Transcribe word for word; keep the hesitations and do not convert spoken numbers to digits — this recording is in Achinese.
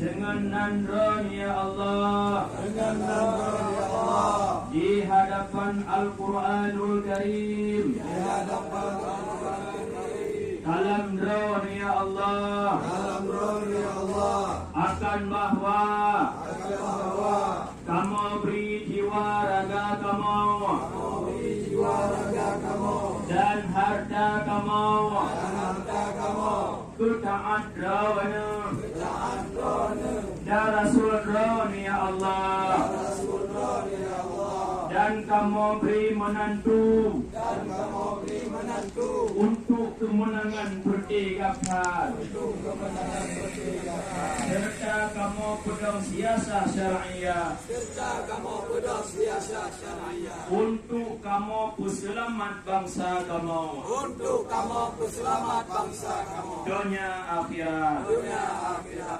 Deungon nan droeneuh, ya Allah. Deungon nan droeneuh, ya Allah. Di hadapan Al-Quranul Karim. Di hadapan Al-Quranul Karim. Kalam droeneuh, ya Allah. Kalam droeneuh, ya Allah. Akan bahwa. Akan bahwa. Kamoe bri jiwa raga kamoe. Kamoe bri jiwa raga kamoe. Dan harta kamoe. Dan harta kamoe. Keu taát droeneuh. Keu taát droeneuh. Dan Rasul droeneuh, ya Allah. Dan Rasul droeneuh, ya Allah. Dan kamoe bri meunantu. Dan kamoe bri meunantu. Untuk keumeunangan peureudeh gata. Untuk keumeunangan peureudeh gata. Serta kamoe peudong siasah syariah. Serta kamoe peudong siasah syariah. Untuk kamoe peuseulamat bansa kamoe. Untuk kamoe peuseulamat bansa kamoe. Donya akhirat. Donya akhirat.